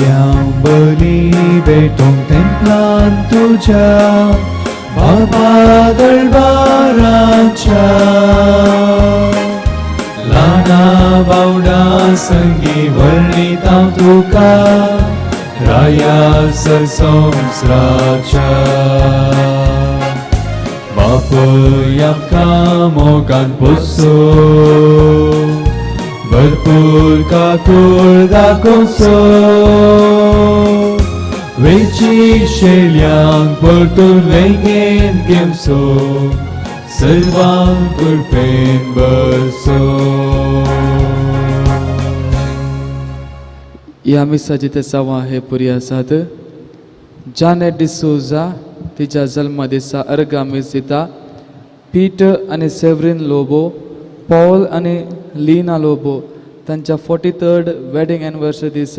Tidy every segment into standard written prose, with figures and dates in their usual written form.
शेल्यांक बली भेटोवंक तेंपलान तुज्या बाबा दरबाराच्या. ल्हाना बावडा संगी वर्णिता तुका राया संवसाराच्या. बापूय आमकां मोगान पोसो भरपूर काकूळ दाखोवचो वेची शेल्यांक परतून वेंगेन घेवचो सर्वांक कृपेन बसो. ह्या मिसाची ते सवां हे पुरी आसात. जानेट डिसोजा तिच्या जल्मा दिसा अर्गां मीस दिता. पीटर आनी सेवरीन लोबो, पॉल आनी लीना लोबो तांच्या 43rd wedding anniversary दीस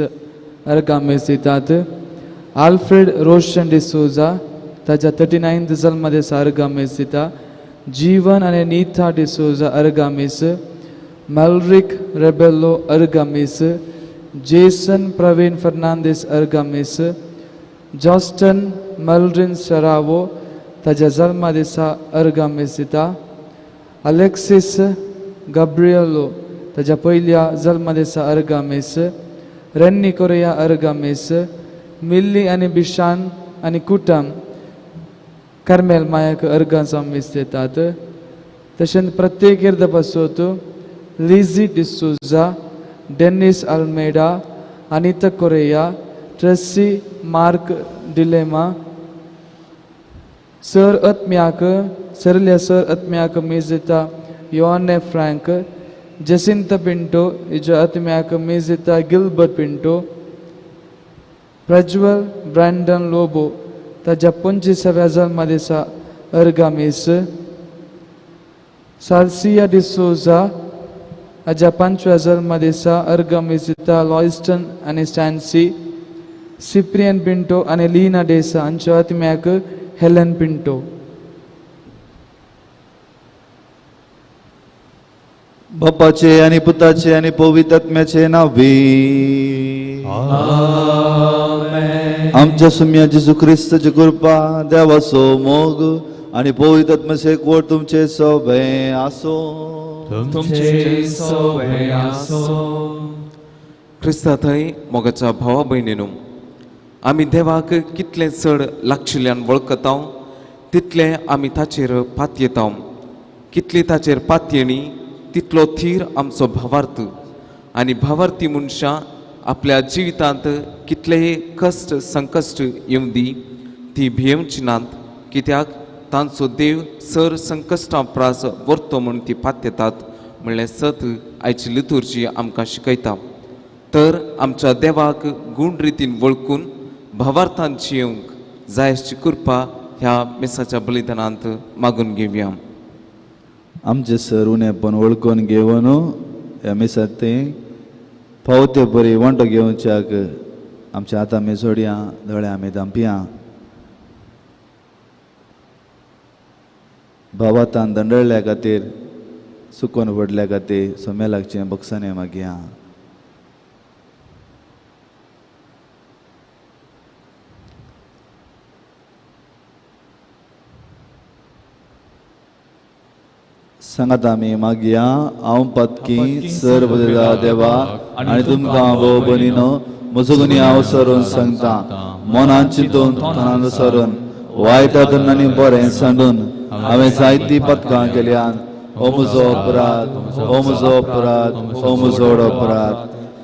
अर्गां मीस दितात. आल्फ्रेड रोशन डिसोजा ताच्या 39th जल्मा दिसा अर्गां मीस दिता. जीवन आनी नीता डिसोजा अर्गां मीस. मेलरीक रेबेलो अर्गां मीस. जेसन प्रवीण फर्नांदीस अर्गां मीस. जॉस्टन मेलरीन सरावो ताच्या जल्मा दिसा अर्गां मीस दिता. अलेक्सीस गब्रियलो ताच्या पयल्या जल्मा दिसा अर्गां मीस. रेन्नी कोरिया अर्गां मीस. मिल्ली आनी बिशान आनी कुटम कार्मेल मायाक अर्गां मीस दितात. तशेंच प्रत्येक इर्द पासत लिझी डिसोजा, डेनिस आल्मेडा, अनिता कोरेया, ट्रेसी मार्क डिलेमा, सर अत्म्याक सरल्या सर अत्म्याक मीस दिता योने फ्रँक, जेसिंत पिंटो हिज्या आत्म्याक मीस दिता गिलबर्ट पिंटो, प्रज्वल ब्रँडन लोबो ताच्या 25व्या जल्मा दिसा अर्गां मीस. साल्सिया डिसोजा हाज्या 5व्या जल्मा दिसा अर्गां मीस दिता लॉयस्टन आनी स्टॅन्सी. सिप्रियन पिंटो आनी लीना डेसा हांच्या आत्म्याक हेलन पिंटो. बापाचे आनी पुताचे आनी पवित्र आत्म्याचे नांवी. आमच्या सुम्या जेजू क्रिस्ताची कृपा, देवाचो मोग आनी पवित्र आत्म्याचे एकवट तुमचे सोबे आसो. तुमचे सोबे आसो. क्रिस्ता थंय मोगाच्या भावा भयणीनू, आमी देवाक कितलें चड लागशिल्ल्यान वळखता तितलें आमी ताचेर पातयेता. कितली ताचेर पातयेणी तितलो थीर आमचो भावार्थ आनी भावार्थी मनशां आपल्या जिवितांत कितलेय कश्ट संकश्ट येवं दी ती भियेवची नात, कित्याक तांचो देव सर संकश्टां प्रास व्हरतो म्हूण ती पातयेतात म्हणलें सत आयची लितुर्जी आमकां शिकयता. तर आमच्या देवाक गूण रितीन वळखून भावार्थान जियेवंक जाय अशी कृपा ह्या मिसाच्या बलिदानांत मागून घेवया. आमचे सर उणेपण वळखून घेवन ह्या मिसांत ते फावते बरी वांटो घेवच्याक आमच्या हाता आमी जोडया, दोळे आमी धांपया. भावातान दंडळ्ळ्या खातीर, सुकोन पडल्या खातीर सोम्या लागचें बक्षाने मागया. सांगात आमी मागया. हांव पातकी सर्व देवा आनी तुमकां भोव भयणीनो म्हजो गुनी हांव सरून सांगता. मनान चिंतून तनान सरून वायटातून आनी बरें सांडून हांवें जायतीं पदकां केल्यान. हो म्हजो अपराध, हो म्हजो अपराध, हो म्हजो अपराध.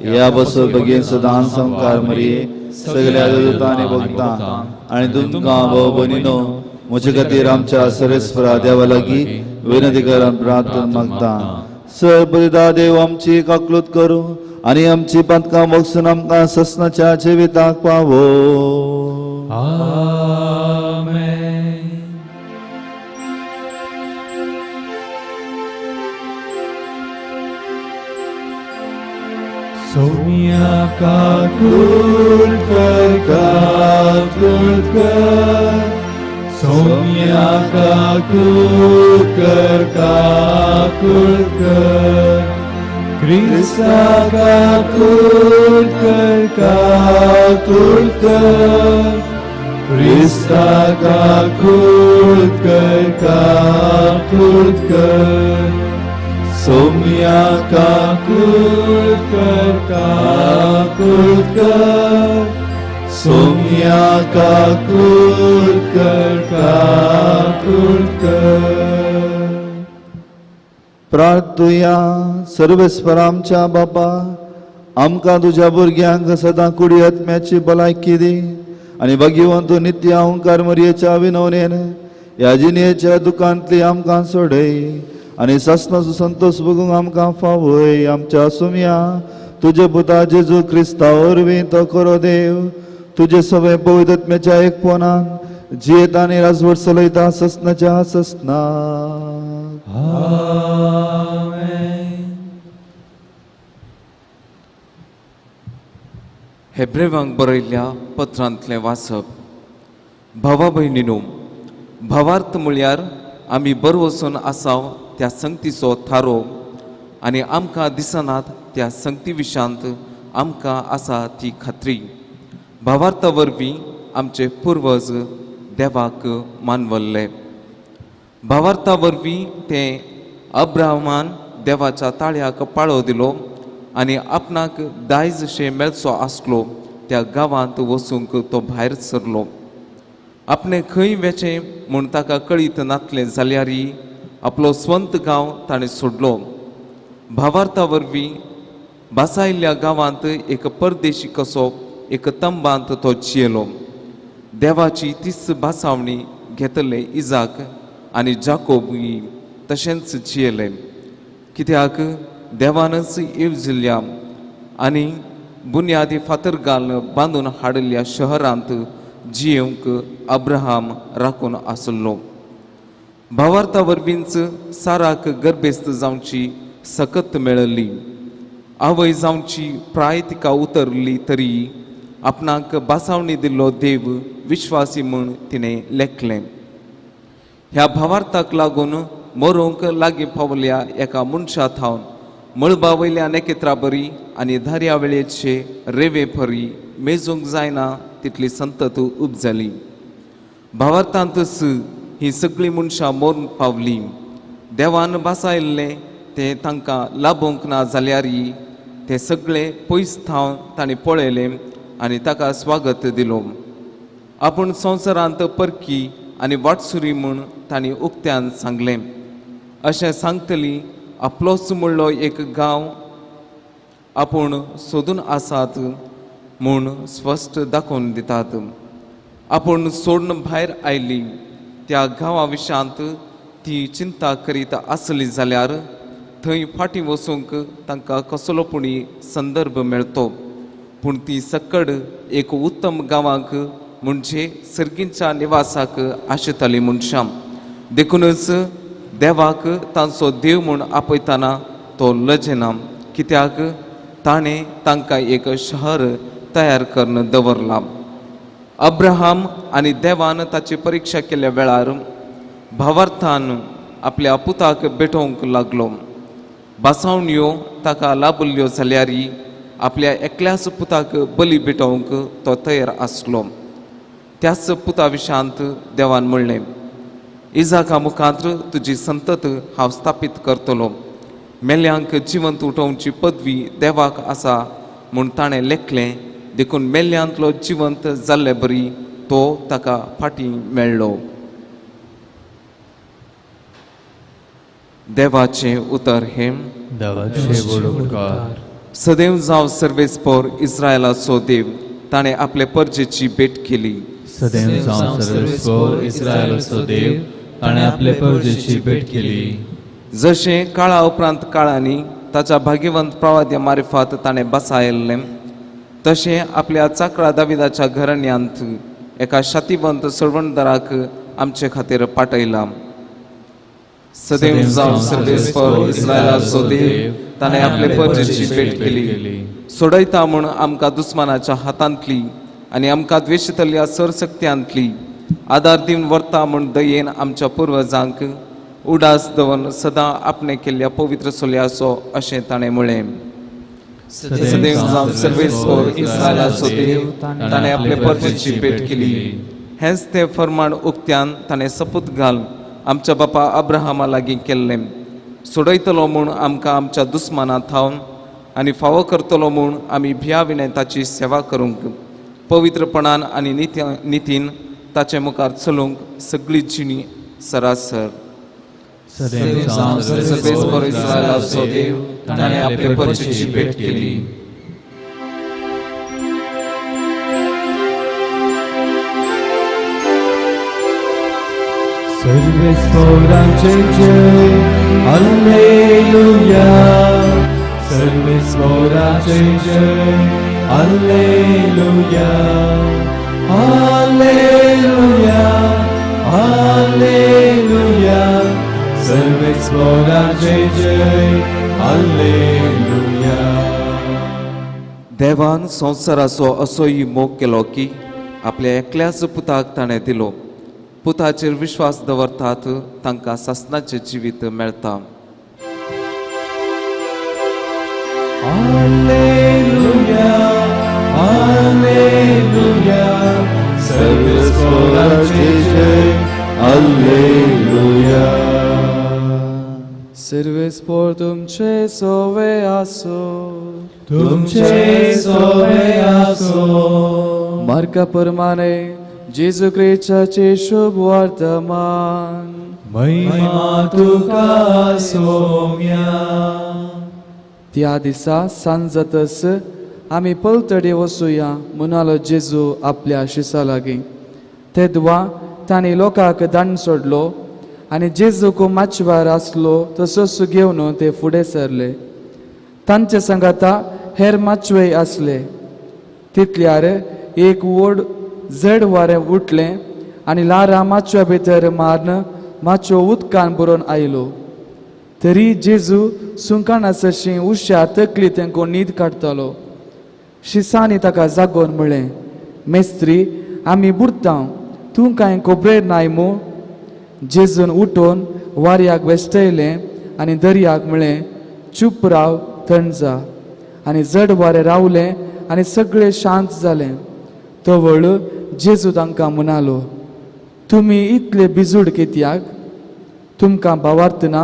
ह्या बसून बेगीन सदां संकार मरी सगल्या दुतांनी भोगता आनी तुमकां भोव भयणीनो म्हजे खातीर आमच्या सरेस्परा देवा लागीं विनंती करून प्रार्थना मागता. सर बलिदा देव आमची काकलूत करूं आनी आमची पातकां बक्षून आमकां ससनाच्या जिविताक पावो. आमेन. सोम्या काकूल कर, काकूल कर, सोम्या काकूल कर, काकूल कर, क्रिस्ता काकूट कर, काकूट कर, क्रिस्ता काकूट कर, काकूट कर, सोम्या काकूट कर, काकूट कर, सोम्या काकूट कर, काकूट कर। प्रार्थुया। सर्वेस्पर आमच्या बापा, आमकां तुज्या भुरग्यांक सदां कुडी आत्म्याची भलायकी दी आनी भाग्यवंत नित्य अहंकार मरयेच्या विनवणेन ह्या जिणेच्या दुकांतली आमकां सोडय आनी सासणाचो संतोश भोगूंक आमकां फावय। आमच्या सुमया तुजे पुता जेजू क्रिस्ता वरवीं तो खरो देव तुजे सगळे पवित्र आत्म्याच्या एकपणान जियेत आनी राजवट चलयता ससनाच्या ससना। हेब्रेवांक बरयल्ल्या पत्रांतलें वाचप। भावा भयणीनो, भावार्थ म्हळ्यार आमी बरवसून आसाव त्या संगतीचो थारो आनी आमकां दिसनात त्या संगती विशांत आमकां आसा ती खात्री। भावार्था वरवीं आमचे पुर्वज देवाक मानवल्ले। भावार्था वरवीं ते अब्राहमान देवाच्या ताळ्याक पाळो दिलो आनी आपणाक दायज शें मेळचो आसलो त्या गांवांत वचूंक तो भायर सरलो। आपणें खंय वेचें म्हूण ताका कळीत नातलें जाल्यारय आपलो स्वंत गांव ताणें सोडलो। भावार्था वरवीं बासायल्ल्या गांवांत एक परदेशी कसो एक तंबांत तो जियेलो। देवाची तीच भासावणी घेतले इजाक आनी जाकोबूय तशेंच जियेले, कित्याक देवानच येवजिल्ल्या आनी बुन्यादी फातर घालून बांदून हाडिल्ल्या शहरांत जियेवंक अब्राहम राखून आसलो। भावार्था वरवींच साराक गर्भेस्त जावची सकत मेळिल्ली। आवय जावची प्राय तिका उतरली तरी आपणाक बासावणी दिल्लो देव विश्वासी म्हूण तिणें लेखलें। ह्या भावार्थाक लागून मरोंक लागीं पावल्या एका मनशा थावन मळबा वयल्या नखेत्रा बरी आनी दर्या वेळेचे रेवे परी मेजूंक जायना तितली संतत उपजाली। भावार्थांतच ही सगळीं मनशां मरून पावली। देवान बासायल्लें तें तांकां लाभोवंक ना जाल्यारय ते सगळे पयस थावन तांणी पळयलें आनी ताका स्वागत दिलो। आपूण संवसारांत परकी आनी वाटसुरी म्हूण तांणी उक्त्यान सांगलें। अशें सांगतली आपलोच म्हणलो एक गांव आपूण सोदून आसात म्हूण स्पश्ट दाखोवन दितात। आपूण सोडून भायर आयली त्या गांवा विशांत ती चिंता करीत आसली जाल्यार थंय फाटीं वचूंक तांकां कसलो पुणी संदर्भ मेळतो। पूण ती सकड एक उत्तम गांवाक म्हणजे सर्गींच्या निवासाक आशेताली मनशां। देखूनच देवाक तांचो देव म्हूण आपयतना तो लजेना, कित्याक ताणें तांकां एक शहर तयार करून दवरलां। अब्राहम आनी देवान ताची परिक्षा केल्या वेळार भावार्थान आपल्या पुताक भेटोवंक लागलो। बासावण्यो ताका लाभल्ल्यो जाल्यार आपल्या एकल्याच पुताक बली भेटोवंक तो तयार आसलो। त्याच पुता विशांत देवान म्हणलें, इजाका मुखांत्र तुजी संतत हांव स्थापीत करतलो। मेल्यांक जिवंत उठोवची पदवी देवाक आसा म्हूण ताणें लेखलें, देखून मेल्यांतलो जिवंत जाल्ले बरी तो ताका फाटीं मेळ्ळो। देवाचें उतर हें। सदैव जावं सर्वेस्पर इस्रायलाचो देव, ताणें आपले परजेची भेट केली। सदैव जावं सर्वेस्पर इस्रायलाचो देव, ताणें आपले परजेची भेट केली। जशें काळा उपरांत काळांनी ताच्या भाग्यवंत प्रवाद्या मारिफात ताणें बसायल्लें, तशें आपल्या चाकरा दाविदाच्या घराण्यांत एका शातीवंत सळवणदाराक आमचे खातीर पाठयलां। सदैव जावं सर्वेस्पर इस्रायलाचो देव, ताणें आपले परजेची भेट केली। सोडयता म्हूण आमकां दुस्मानाच्या हातांतली आनी आमकां द्वेशतल्या सरसक्त्यांतली आदार दिवन व्हरता म्हूण दयेन आमच्या पुर्वजांक उडास दवरून सदां आपणें केल्ल्या पवित्र चलयाचो अशें ताणें म्हळें. सदैव जावन सर्वेस्पोर इस्रायलाचो देव ताणें आपले परजेची भेट केली. हेंच तें फर्माण उक्त्यान ताणें सपूत घाल आमच्या बापा अब्राहमा लागीं केल्लें. सोडयतलो म्हूण आमकां आमच्या दुस्माना थावन आनी फावो करतलो म्हूण आमी भियाविणें ताची सेवा करूंक पवित्रपणान आनी नितीन ताचे मुखार चलूंक सगळी जिणी सरासर. सर्वेस्पोर इस्रायलाचो देव ताणें आपले परजेची भेट केली. सर्वेस्पोराचे जय हालेलुया, सर्वेस्पोराचे जय हालेलुया, हालेलुया, हालेलुया, सर्वेस्पोराचे जय हालेलुया. देवान संवसाराचो असोय मोग केलो की आपल्या एकल्याच पुताक ताणें दिलो. पुताचेर विश्वास दवरतात तांकां सासणाचें जिवीत मेळटा. हालेलुया, हालेलुया, सर्वेस्पोराचे जय हालेलुया. सर्वेस्पोर तुमचे सोवे आसो, तुमचे सोवे आसो. मार्का प्रमाणे जेजू क्रिस्ताचे शुभ वर्तमान. महिमा तुका सोम्या. त्या दिसा सांज जातच आमी पलतडी वसुया म्हणालो जेजू आपल्या शिसा लागीं. तेदवा तांणी लोकांक दांड सोडलो आनी जेजूक माचवार आसलो तसोच घेवन ते फुडें सरले. तांचे सांगाता हेर माचवे आसले. तितल्यार एक व्हड जड वारें उठलें आनी ल्हारां माचव्या भितर मारून माचवो उदकान भरून आयलो. तरी जेजू सुंकाणासशी उश्या तकली तेंको न्हीद काडटालो. शिसांनी ताका जागोवन म्हळें, मेस्त्री आमी बुडटा, तूं कांय खबरेर नाय मू? जेजून उठून वाऱ्याक वेस्टयलें आनी दर्याक म्हळें, चूप राव, थंड जा. आनी जड वारें रावलें आनी सगळें शांत जालें. तवळ जेजू तांकां म्हणालो, तुमी इतले बिजूड कित्याक? तुमकां भावार्थ ना?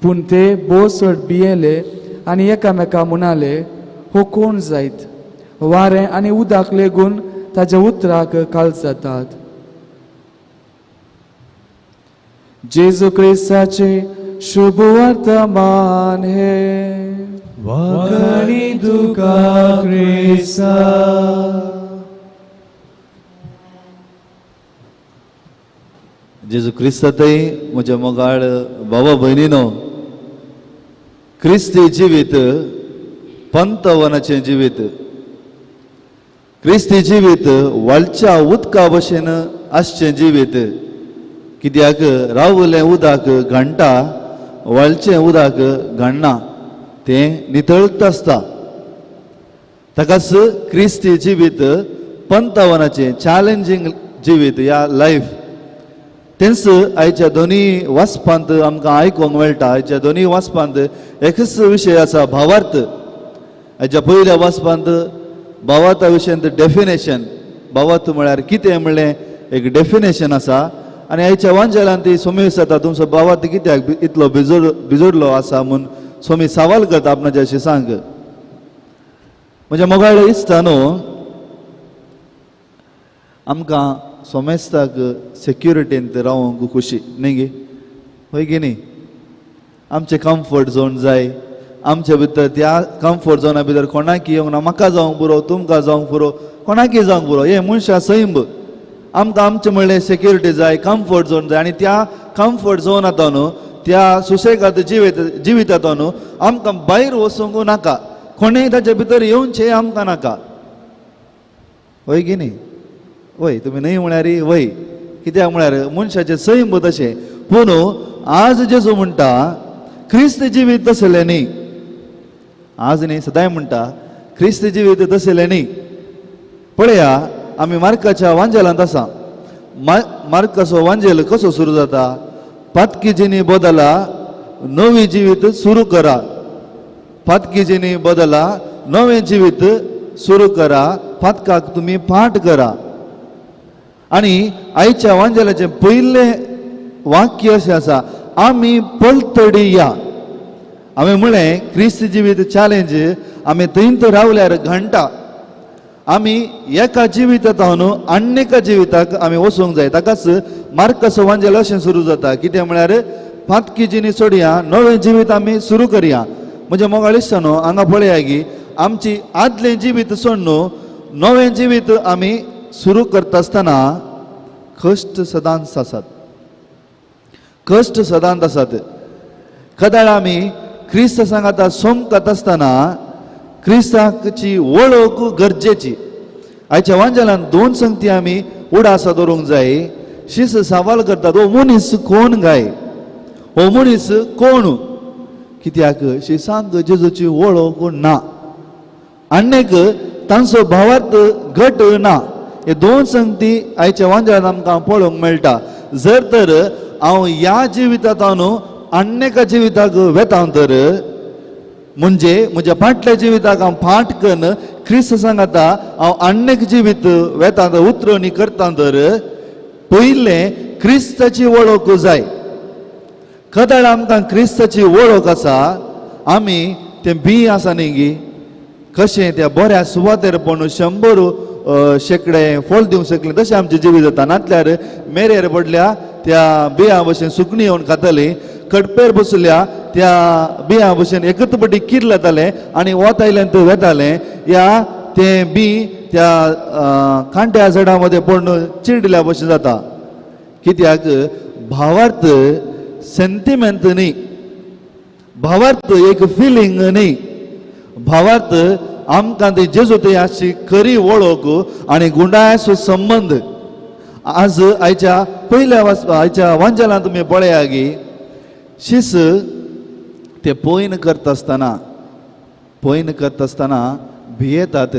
पूण ते भोव चड भियेले आनी एकामेका म्हणाले, हो कोण जायत? वारें आनी उदक लेगून ताज्या उतराक काल जातात. जेजू क्रिस्ताचे शुभ वर्तमान हे. वाखणी तुका क्रिस्ता. जेजू क्रिस्तातय म्हज्या मोगाळ भावा भयणीनो, क्रिस्ती जिवीत पंतवनाचें जिवीत, क्रिस्ती जिवीत वाळच्या उदका भशेन आसचें जिवीत. कित्याक रावलें उदक घाणटा, वाळचें उदक घाणना, तें नितळत आसता. ताकाच क्रिस्ती जिवीत पंतवनाचें चॅलेंजींग जिवीत या लायफ. तेंच आयच्या दोनी वाचपांत आमकां आयकूंक मेळटा. आयच्या दोनी वाचपांत एकच विशय आसा, भावार्थ. आयच्या पयल्या वाचपांत भावार्था विशयांत डेफिनेशन, भावार्थ म्हळ्यार कितें म्हणलें एक डेफिनेशन आसा. आनी आयच्या वांजेलान ती सोमी जाता, तुमचो भावार्थ कित्याक इतलो बिजोडलो आसा म्हूण सोमी सवाल करता आपणाच्या शिसांक. म्हज्या मोगाळ इश्टा न्हू, आमकां सोमेस्ताक सेक्युरिटींत रावंक खुशी न्ही गे, हय गे न्ही? आमचें कम्फर्ट झोन जाय. आमचे भितर त्या कम्फर्ट झोना भितर कोणाकी येवंक ना, म्हाका जावंक पुरो, तुमकां जावंक पुरो, कोणाकी जावंक पुरो. हे मनशां सैंब आमकां आमचें म्हणलें सेक्युरिटी जाय, कम्फर्ट झोन जाय. आनी त्या कम्फर्ट झोनांत न्हू, त्या सुशेगाद जिवितांत न्हू आमकां भायर वचूंक नाका, कोणेय ताचे भितर येवचें आमकां नाका. हय गे न्ही? वय तुमी न्हय म्हळ्यार वय, कित्याक म्हळ्यार मनशाचें सैम तशें. पूण आज जेजू म्हणटा क्रिस्त जिवीत तसलें न्ही. आज न्ही, सदांय म्हणटा क्रिस्त जिवीत तसलें न्ही. पळया आमी मार्काच्या वांजेलांत आसा. मार्काचो वांजेल कसो सुरू जाता? पातकी जिणी बदला नवी जिवीत सुरू करा, पातकी जिणी बदला नवें जिवीत सुरू करा, पातकाक तुमी पाठ करा. आनी आयच्या वांजेलाचें पयलें वाक्य अशें आसा, आमी पलतडी या. हांवें म्हळें क्रिस्त जिवीत चॅलेंज आमी थंयत रावल्यार घंटा आमी एका जिवितांत आनी एका जिविताक आमी वचूंक जाय. ताकाच मार्कस वांजेल अशें सुरू जाता, कितें म्हळ्यार पातकी जिणी सोडया, नवें जिवीत आमी सुरू करया. म्हज्या मोगाळ इश्टांनो न्हू हांगा पळया की आमची आदलें जिवीत सोडून नवें जिवीत आमी सुरू करता आसतना कश्ट सदांच आसात, कश्ट सदांच आसात. कदाळ आमी क्रिस्त सांगाता सोमकत आसतना क्रिस्ताची वळख गरजेची. आयच्या वांजेलान दोन संगती आमी उडासा दवरूंक जाय. शिस सवाल करतात, हो मनीस कोण गाय, हो मनीस कोण? कित्याक शिसांक जेजूची वळख ना, आनीक तांचो भावार्थ घट ना. हे दोन संगती आयच्या वांजेलान आमकां पळोवंक मेळटा. जर तर हांव ह्या जिवितांत आन्येका जिविताक वेता तर म्हणजे म्हज्या फाटल्या जिविताक हांव फाट कन्न क्रिस्त सांगाता हांव आन्येक जिवीत वेता उतरणी करता तर पयलें क्रिस्ताची वळख जाय. कदाळ आमकां क्रिस्ताची वळख आसा, आमी तें बी आसा न्ही गी कशें त्या बऱ्या सुवातेर पडून 100 शेंकडे फळ दिवंक शकलें तशें आमचें जिवीत जाता. नातल्यार मेरेर पडल्या त्या बियां भशेन सुकणीं येवन खातलीं, कडपेर बसल्या त्या बियां भशेन एकच पटी किर्ल जातालें आनी वत आयल्यान तें वेतालें, या तें बी त्या कांट्या झाडां मदें पडून चिरडिल्या भशेन जाता. कित्याक भावार्थ सेंतिमेंत न्ही, भावार्थ एक फिलींग न्ही, भावार्थ आमकां ती जेजू थंय आसची खरी वळख आनी गुंडायाचो संबंद. आज आयच्या पयल्या आयच्या वांजेलान तुमी पळया की शीस ते पयन करता आसतना, पयन करता आसतना भियेतात.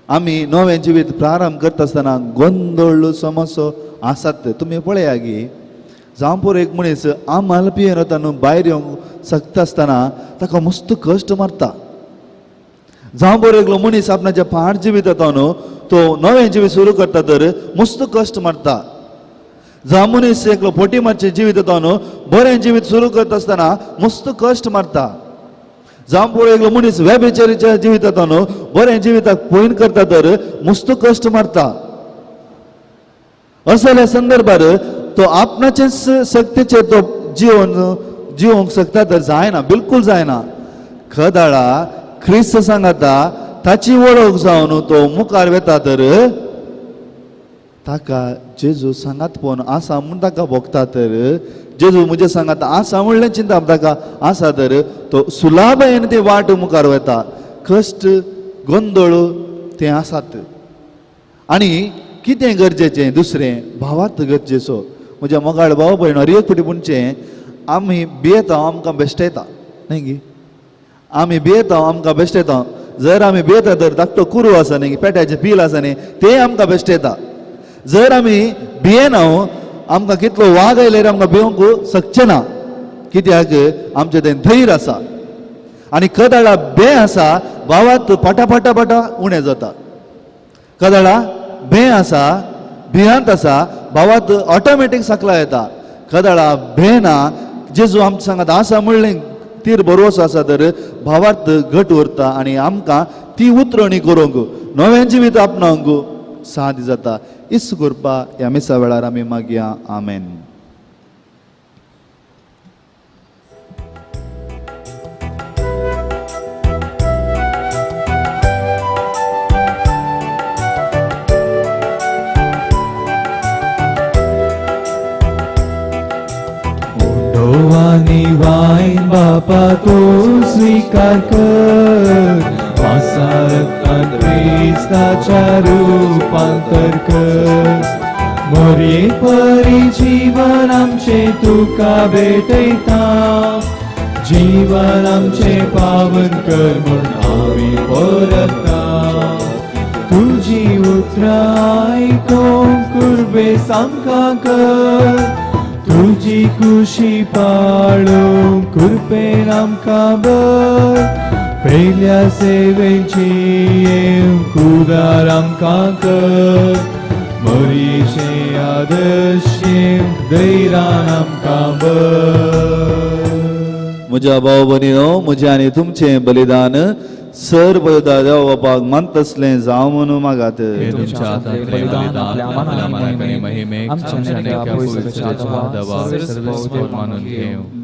आमी नवें जिवीत प्रारंभ करता आसतना गोंदळ समस्या आसात. तुमी पळया की जावं पुरो एक मनीस आमाल पियेन वता न्हू भायर येवंक शकता आसतना ताका मस्त कश्ट मारता. जावं बरो एकलो मनीस आपणाच्या पाड जिवीत येता न्हू तो नवें जिवीत सुरू करता तर मस्त कश्ट मारता. जावं मनीस एकलो फोटी मारचें जिवीत येता न्हू बरें जिवीत सुरू करता आसतना मस्त कश्ट मारता. जावं पळय एकलो मनीस वेबेचारीच्या जिवीत येता न्हू बरें जिविताक पयन करता तर मस्त कश्ट मारता. असल्या संदर्भार तो आपणाचेच शक्तीचेर तो जिवन जिवंक शकता तर जायना, बिलकूल जायना. खदाळा क्रिस्त सांगाता ताची वळख जावन तो मुखार वेता तर ताका जेजू सांगात पळोवन आसा म्हूण ताका भोगता तर जेजू म्हजे सांगात आसा म्हणलें चिंता ताका आसा तर तो सुलाबायेन ती वाट मुखार वता. कश्ट गोंदळ ते आसात. आनी कितें गरजेचें दुसरें भावार्थ गरजेचो. म्हज्या मोगाळ भाव भयण हर एक फावटी म्हणचें आमी भियेता आमकां बेश्टयता न्ही गी, आमी भियेता आमकां बेश्टयता. जर आमी भियेता तर धाकटो कुरू आसा न्ही पेट्याचें पील आसा न्ही तें आमकां बेश्टयता. जर आमी भियेना आमकां कितलो वाग आयल्यार आमकां भिवंक शकचें ना, कित्याक आमचें तें धैर्य आसा. आनी कदाळा बे आसा भावात पाटा पाटा पाटा उणें जाता. कदाळा भे आसा भियांत आसा भावात ऑटोमॅटीक सकला येता. कदाळा भे ना जेजू आमकां सांगात आसा म्हणलें तीर बरोवचो आसा तर भावार्थ घट उरता आनी आमकां ती उतरणी करूंक नवें जिवीत आपणावंक साध्य जाता. इस करपा ह्या मिसा वेळार आमी मागया. आमेन. वाईन बापा तू स्वीकार कर, वासारतान क्रिस्ताच्या रूपांतर कर. मोरये परी जीवन आमचें तुका भेटयता, जीवन आमचें पावन कर म्हूण आमी परता. तुजी उतरां आयकूंक कुर्बेस आमकां कर, तुजी खुशी पाळूंक कृपेन आमकां बर पेल्या सेवेची कुदार आमकां कर मरीशे आदर्शे दैरान आमकां बर. म्हज्या भाव भयणीनो, म्हजें आनी तुमचें बलिदान सर बलिदान देवा बापाक मानतसलें जावं म्हणून मागात.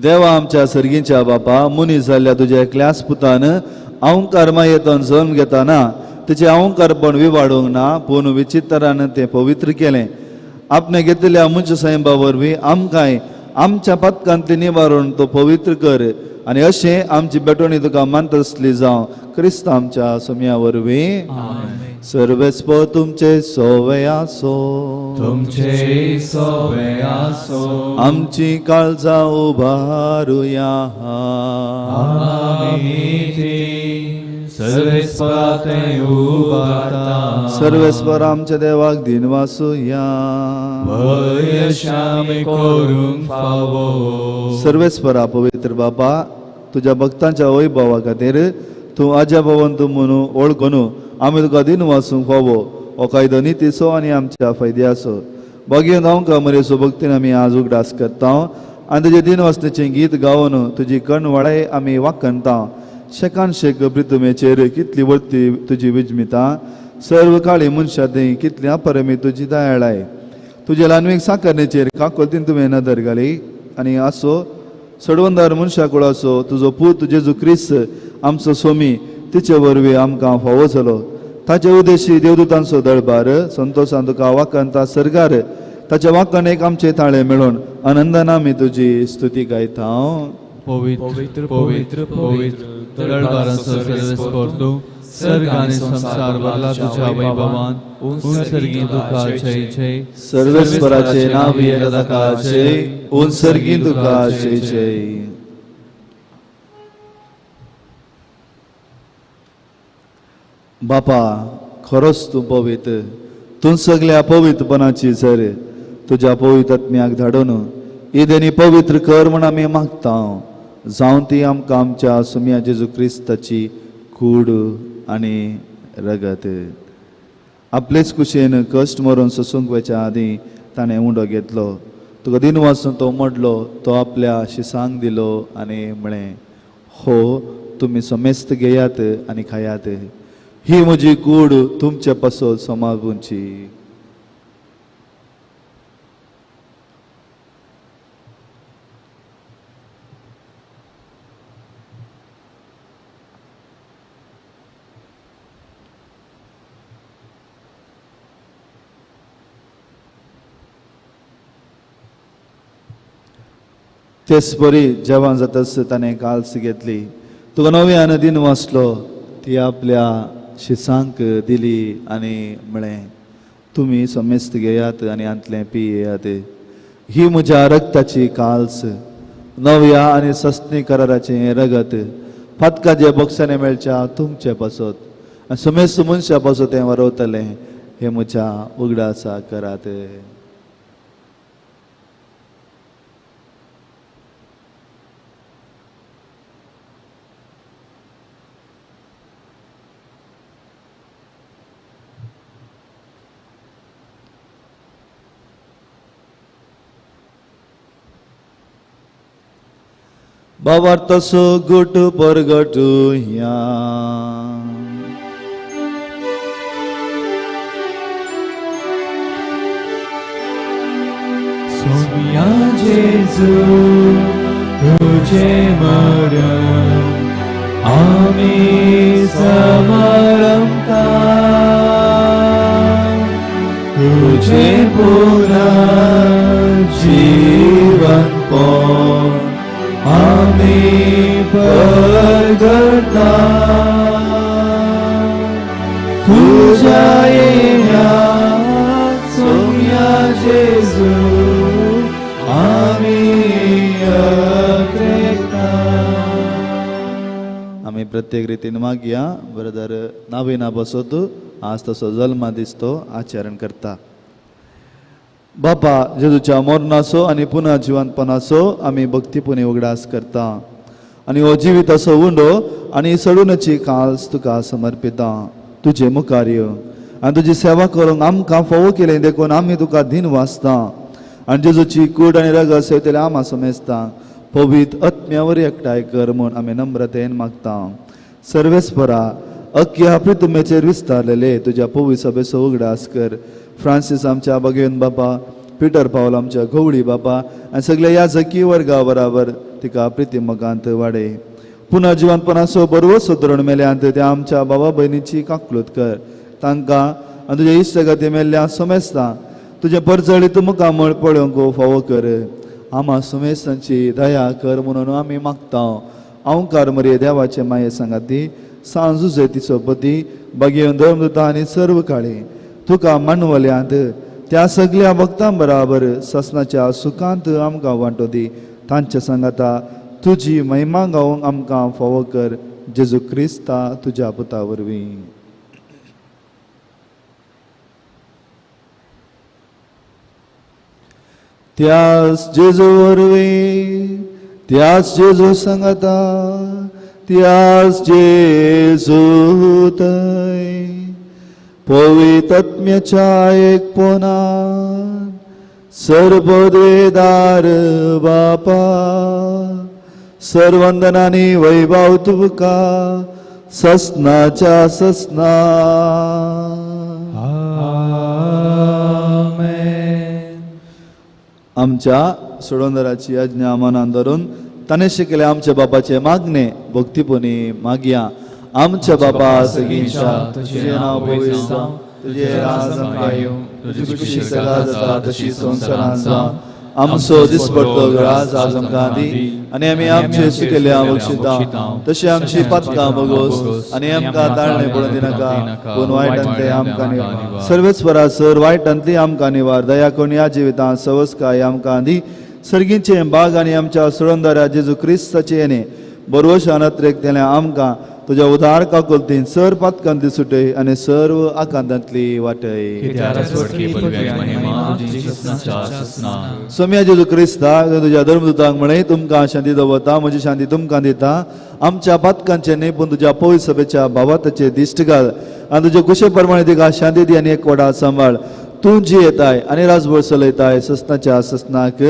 देवा आमच्या सर्गींच्या बापा, मनीस जाल्ल्या तुज्या एकल्याच पुतान अहंकार मायेंतल्यान जल्म घेताना तेचें अहंकारपण विवाडूंक ना, पूण विचित्रान तें पवित्र केलें. आपणें घेतिल्ल्या मनशा सायबा वरवीं आमकांय आमच्या पातकांतली निवारून तो पवित्र कर आनी अशें आमची भेटवणी तुका मानतसली जावं क्रिस्त आमच्या सोम्या वरवीं. सर्वेस्पर तुमचे सोवे आसो, तुमचे सोवे आसो. आमची काळजां उबारुया. सर्वेस्पर आमच्या देवाक दिनवासुया. सर्वेस्परा पवित्र बापा, तुज्या भक्तांच्या वैभवा खातीर तूं आज्या भवन तूं म्हणून वळखून आमी तुका दिनवासूंक फावो. हो कायदो नितीचो आनी आमच्या फायद्याचो. बागेन आमकां मरेचो भक्तीन आमी आज उगडास करता आनी तुजे दिनवासनेचें गीत गावन तुजी कणवाळाय आमी वाखणता. शेकान शेक प्रितुमेचेर कितली वळती तुजी विजमिता, सर्व काळी मनशां थंय कितली अपरमी तुजी दयाळाय. तुजे ल्हानवीक साकरणेचेर काकोलतीन तुवें नदर घाली आनी आसो सडवंदार मनशा कुळाचो तुजो पूत जेजू क्रिस्त आमचो सोमी तिचे वरवीं आमकां फावो जालो. ताचे उद्देशी देवदूतांचो दळबार संतोशान तुका वाखणता सरकार. ताच्या वाखणेक आमचे ताळे मेळून आनंदान आमी तुजी स्तुती गायता. पवित्र पवित्र पवित्र दळबारांचो सर्वेस्पर तूं, सर्ग आनी संवसार भरला तुज्या वैभवान. उंसर्गी तुका जय जय. सर्वेस्पराचे नांव ताका जय, उंसर्गी तुका जय जय. बापा, खरोच तूं पवित्र, तूं सगल्या पवित्रपणाची सर. तुज्या पवित्र आत्म्याक धाडून ईदेनी पवित्र कर म्हण आमी मागता. जावं ती आमकां आमच्या सुम्या जेजू क्रिस्ताची कूड आनी रगत. आपलेच कुशेन कश्ट मरून सोसूंक वयच्या आदीं ताणें उंडो घेतलो, तुका दिनवासून तो मोडलो, तो आपल्या शिसांक दिलो आनी म्हळें, हो तुमी समेस्त घेयात आनी खायात, ही म्हजी कूड तुमचे पासत समाजूची. तेच परी जेवण जाताच ताणें काल्स घेतली, तुका नव्यान दिन वाचलो, ती आपल्या शिसांक दिली आनी म्हळें, तुमी समेस्त घेयात आनी हांतलें पियेयात, ही म्हज्या रक्ताची काल्स, नव्या आनी सस्नी कराराचें रगत, फातकाचे बक्षाने मेळच्या तुमचे पासत आनी समेस्त मनशा पासत तें वरवतलें, हें म्हज्या उगडासा करात. बाबार तसो गुट परगटुया. सोम्या जेजू तुझे मरण आमी समारंभता, तुझे पुनर्जीवन पण आमी परगटता. तुझ्या येण्याक सोम्या जेजू आमी अग्रेता. आमी प्रत्येक रितीन मागया बरोबर नाविना बसोत आज तसो जल्मा दिसतो आचरण करता. बापा जेजूच्या मरणाचो आनी पुनः जिवंतपणाचो आमी भक्तीपुणी उगडास करता आनी हो जिविताचो उंडो आनी सडुनाची काल्स तुका समर्पिता. तुजे मुखार यो आनी तुजी सेवा करूंक आमकां फावो केलें देखून आमी तुका दिन वाचता आनी जेजूची कूड आनी रगत सेवतले आमा समेजता पवित्र आत्म्या वरी एकठांय कर म्हूण आमी नम्रतेन मागता. सर्वेस्परा अख्ख्या प्रितुमेचेर विस्तारलेले तुज्या पवित्र सभेचो उगडास कर. फ्रांसीस आमच्या बागेवन बापा, पिटर पावल आमच्या घोवळी बापा आनी सगल्या ह्या जकी वर्गा बराबर तिका प्रिती मोगांत वाडय. पुनः जिवनपणाचो बरवो सुदरण मेल्यांत त्या आमच्या बाबा भयणीची काकलूत कर. तांकां आनी तुज्या इश्टगती मेल्ल्या समेस्ता तुजें परजळीत मुखामळ पळोवंक फावो कर. आमा सुमेस्तांची दया कर म्हणून आमी मागता. अंकार मरे देवाचे माये सांगाती सांजुजे तिचो पती बागेवन धर्मदूता आनी सर्व काळी तुका मानवल्यांत त्या सगल्या भक्तां बराबर ससनाच्या सुखांत आमकां वांटो दी. तांच्या सांगाता तुजी महिमा गावंक आमकां फावो कर. जेजू क्रिस्ता तुज्या पुता वरवीं. त्याच जेजू वरवीं, त्याच जेजू सांगाता, त्याच जेजू थंय पवित्र आत्म्याच्या एकपणान सर्वदेदार बापा सर्वंदनानी वैभव तुका ससनाच्या ससना. आमेन. आमच्या सोडवणदाराची आज्ञा मनान धरून ताणें शिकयलें आमच्या बापाचे मागणे भक्तीपणी मागया. आमच्या बापा सगळींच्या तुजें नांव पवित्र जावं, तुजें राज आमकां येवं, तुजी खुशी सदा जाता तशी संवसारांत जावं. आमचो दिसपडतो ग्रास आज आमकां दी आनी आमी आमचे सुकेल्या बक्षिता तशी आमची पातकां बगोस आनी आमकां ताळणे पडून दिनाका पूण वायटांतले आमकां निवार. सर्वेस्परा सर वायटांतली आमकां निवार. दया करून ह्या जिवितांत सवस्काय आमकां दी. सर्गीचे बाग आनी आमच्या सुरंदरा जेजू क्रिस्ताचे येणे बरोवशान अत्रेकतेल्या आमकां तुज्या उदार काकुलतीन सर पातकांतली सुटय आनी सर्व आकांतांतली वाटय. सोम्या जेजू क्रिस्ता तुज्या धर्मदूतांक म्हळें तुमकां शांती दवरता, म्हजी शांती तुमकां दिता. आमच्या पातकांचे न्ही पूण तुज्या पवित्र सभेच्या भावाताचे दिश्ट घाल आनी तुजे कुशे प्रमाणे तिका शांती दी आनी एक वडा सांबाळ. तूं जी येताय आनी राजभर चलयताय ससनाच्या ससनाक.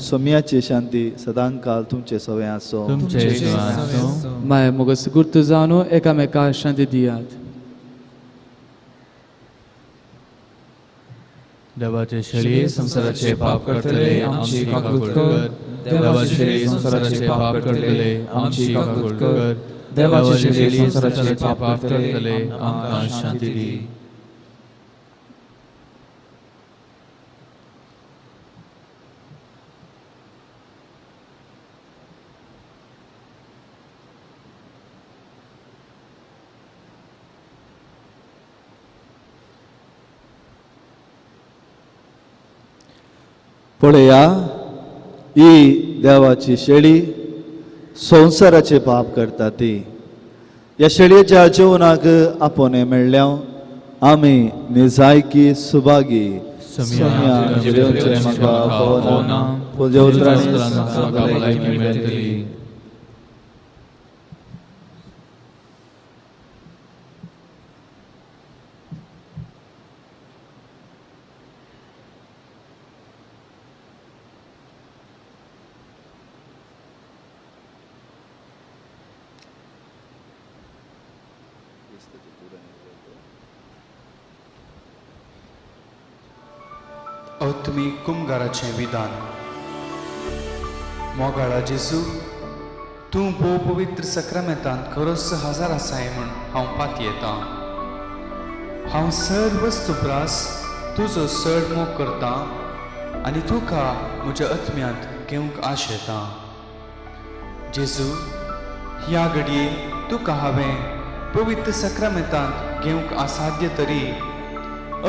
सोम्याची शांती सदांकाल तुमचे सवे आसो. माय मोग गुर्त जावन एकामेका शांती दियात. देवाचे शेळी संवसाराचे पाप करतले आमची काकूत कर. देवाचे शेळी संवसाराचे पाप करतले आमची काकूत कर. देवाचे शेळी संवसाराचे पाप करतले आमकां शांती दी. पळया ही देवाची शेळी संवसाराचे पाप करता ती. ह्या शेळयेच्या जेवणाक आपोवणें मेळ्ळ्या आमी निजायकी सुभागी. म्हाका फावना पूण उतरांनी तुमी कुमगाराचें विधान. मोगाळा जेजू, तूं भोव पवित्र सक्रामेंतांत खरोच हजार आसाय म्हूण हांव पातयेतां. हांव सर्व वस्तू प्रास तुजो चड मोग करतां आनी तुका म्हज्या आत्म्यांत घेवंक आशेतां. जेजू, ह्या घडये तुका हांवें पवित्र सक्रामेंतांत घेवंक असाध्य तरी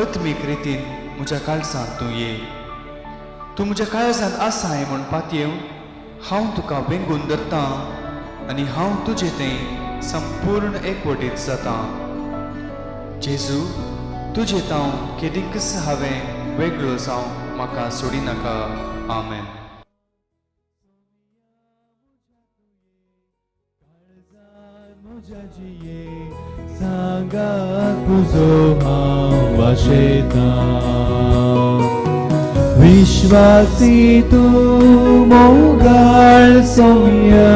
आत्मीक रितीन म्हज्या काळजांत तूं ये. तूं म्हज्या काळजांत आसाय म्हूण पातयेवन हांव तुका वेंगून धरतां आनी हांव तुजें तें संपूर्ण एकवटीत जातां. जेजू, तुजें तांव केदीकच हांवें वेगळो जावंक म्हाका सोडिनाका. आमेन. विश्वासी तूं मोगाळ सोम्या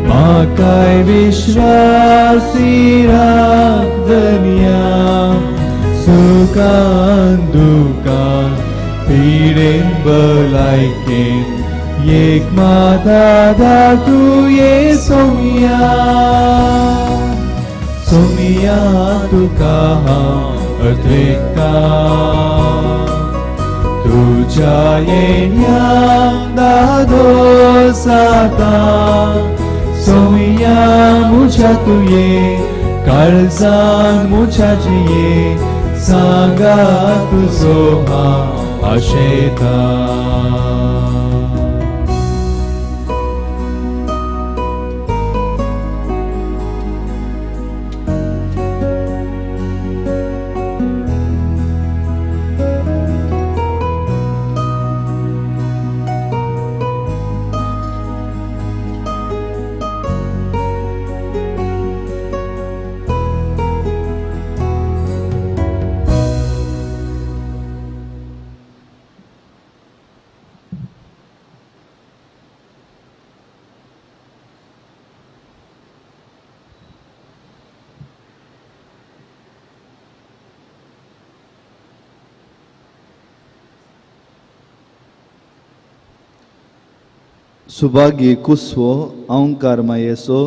म्हाकाय विश्वासी राख दर्या सुखान दुखान पिडेन भलायकेन एक माता तुये सोम्या सोम्या तुका हांव अर्देकता तुझ्या येण्या दादोस जाता सोम्या म्हज्या तुये काळजान म्हज्या जिये सांगा तुजो हांव आशेता. सुभागी कुसवो अहंकार मायेसो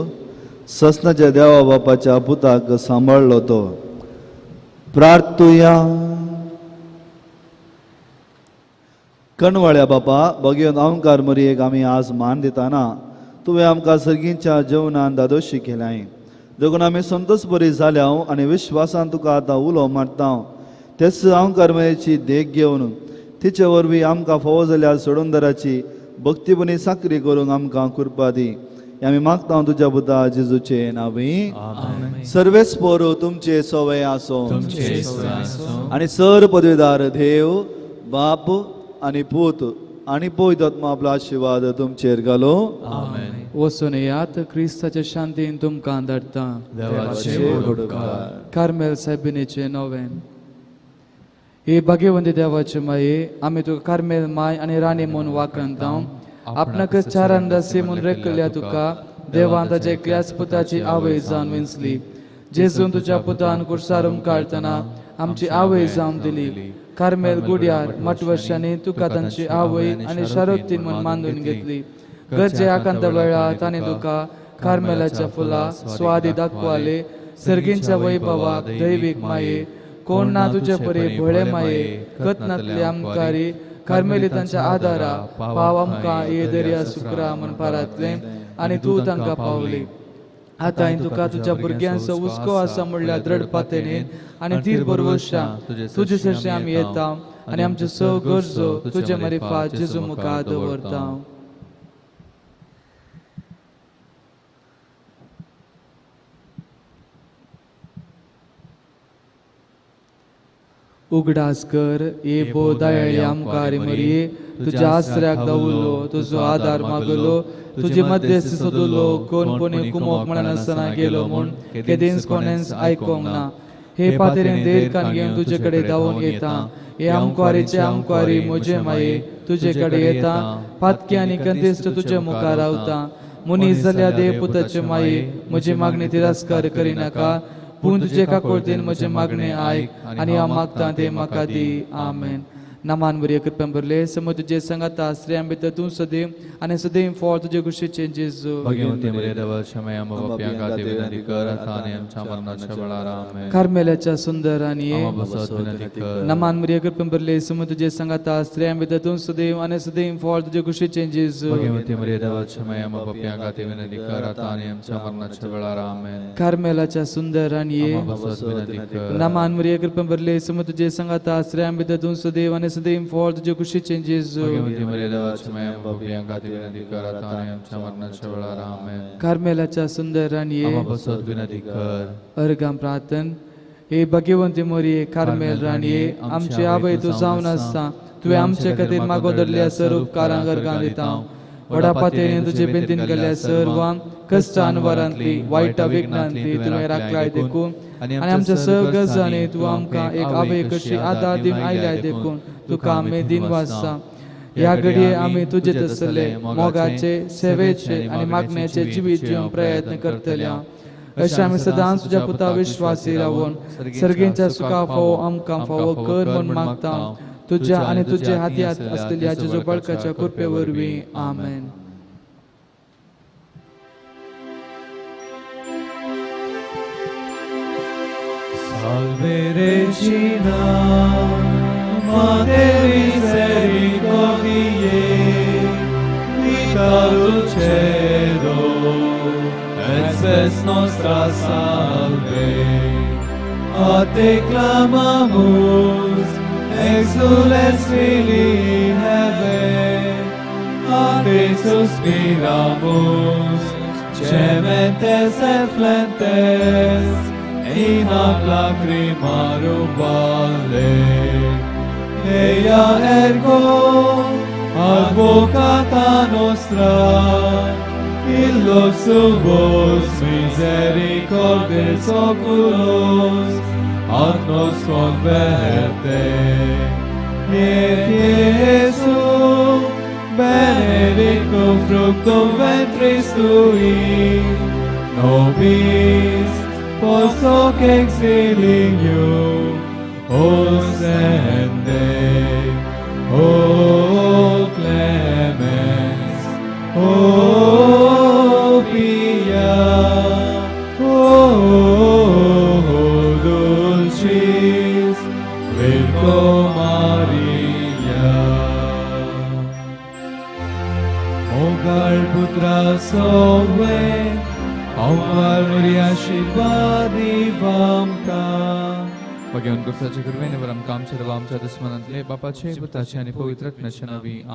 ससनाच्या देवा बापाच्या पुताक सांबाळलो तो. प्रार्थुया. कणवाळ्या बापा बगेवन अहंकार मरयेक आमी आज मान दिताना तुवें आमकां सर्गींच्या जेवणान दादोशी केल्याय देखून आमी संतोष बरी जाल्या आनी विश्वासान तुका आतां उलो मारता. तेच अहंकार मरयेची देख घेवन तिचे वरवीं आमकां फावो जाल्यार सोडूनदाराची भक्तीपणी साकरी करूंक आमकां कृपा दी. आमी मागता तुज्या पुता जेजूचे नांवी. सर्वेस पोरू तुमचे सवय आसो आनी सर पदवीदार देव बाप आनी पूत आनी पवित्र आत्मा आपलो आशिर्वाद तुमचेर घालो. वचून येयात क्रिस्ताचे शांतीन तुमकां धाडटा. कार्मेल सायबिणीचें नोवेन. हे भाग्यवंती देवाचे माये आमी तुका कार्मेल माय आनी राणी म्हूण वाखणता. आपणाकच चार अंदासी म्हूण रेखल्या तुका देवान ताच्या एकल्याच पुताची आवय जावन विंचली. जेजून तुज्या पुतान कुर्सार उमकाळतना आमची आवय जावन दिली. कार्मेल गुड्यार मटवर्शांनी तुका तांची आवय आनी शारोत्तीन म्हूण मानून घेतली. गरजे आकांत वेळार तांणी तुका कार्मेलाच्या फुलां स्वादी दाखवाले. सर्गींच्या वैभवाक दैवीक माये कोण ना तुजे परी भोळे माये कतनातले आमकारी कार्मेलितांच्या आदारा पाव आमकां ये दर्या सुक्रा म्हूण पारातलें आनी तूं तांकां पावली. आतां तुका तुज्या भुरग्यांचो हुस्को आसा म्हणल्यार दृढ पातेनेन आनी धीर भरवशा तुजे सरशी आमी येता आनी आमच्यो स गरजो तुजे मरिफात जेजू मुखार दवरता. उगडास कर ये भो दयाळी आमकां मरये तुज्या आसऱ्याक दवरलो तुजो आदार मागलो तुजे मध्यस्थी सोदलो कोण कोणी कुमोक म्हणनासतना गेलो म्हूण केदींच कोणेंच आयकोंक ना. हे पातेरेन देर कान घेवन तुजे कडेन धांवून येता. हे आमकारीचे आमकारी म्हजे माये तुजे कडेन येता. पातकी आनी कंतिश्ट तुजे मुखार रावता. मनीस जाल्यार देव पुताचे माये म्हजी मागणी तिरस्कार करिनाका पूण तुजे काकुळतेन म्हजें मागणें आयक आनी हांव मागता तें म्हाका दी. आमेन. नामान बरी कृपेन भरले समज तुजे सांगाता स्त्रियां भितर तूं सदैव आनी सदैव फळ तुजे कुशीचें जेजू. कार्मेलाच्या सुंदर आनी नामान बरी कृपेन भरले समज तुजे सांगाता स्त्रियां भितर तूं सदैव आनी सदैव फळ तुजे कुशीचें जेजू. कार्मेलाच्या सुंदर आनी नामान बरी कृपेन भरले समज तुजे सांगाता स्त्रियां भितर तूं सदैव आनी सदैव फळ तुजे कुशीचें जेजू. कार्मेलाच्या सुंदर राणये अर्गां प्रार्थन. हे भाग्यवंती मोरये कार्मेल राणये आमचे आवय तूं जावन आसता तुवें आमचे खातीर मागो धरल्या सर उपकारां गर्गां दिता. व्हडा पातयेन तुजे बेंतीन गेल्या सर्वां कश्टान वरांतली वायटा विघ्नांतली तुवें राखलाय देखून आनी आमच्या सगळ्या गरजांनी तूं आमकां एक आवय कशी आदार दिवन आयल्याय देखून तुका आमी दिन वाचता. ह्या घडये आमी तुजे तसले मोगाचे सेवेचे आनी मागण्याचे जिवीत जिवंक प्रयत्न करतल्या. अशें आमी सदांच तुज्या पुता विश्वासी रावून सर्गींच्या सुखा फावो आमकां फावो कर म्हूण मागता तुज्या आनी तुज्या हाती आसलेल्या जेजू बळकाच्या कृपे वरवीं. आमेन. Salve Regina, Mater misericordiae, vita dulcedo, et spes nostra salve. A te clamamus, exules filii Heaven, a te suspiramus, cementes et flentes, in hoc lacrimarum valle. Eia ergo advocata nostra, illos suos misericordes oculos, ad nos converte. Et Iesu, benedictum fructum ventris tui, nobis post hoc exilium ostende. O clemens, O pia, O dulcis Virgo Maria. Mogal putra sove, भगवान कृपाचे कृपेने वर आमकां आमच्या देवा आमच्या दुस्मनांतले बापाचे पुताचे आनी पवित्र आत्म्याच्या नांवी.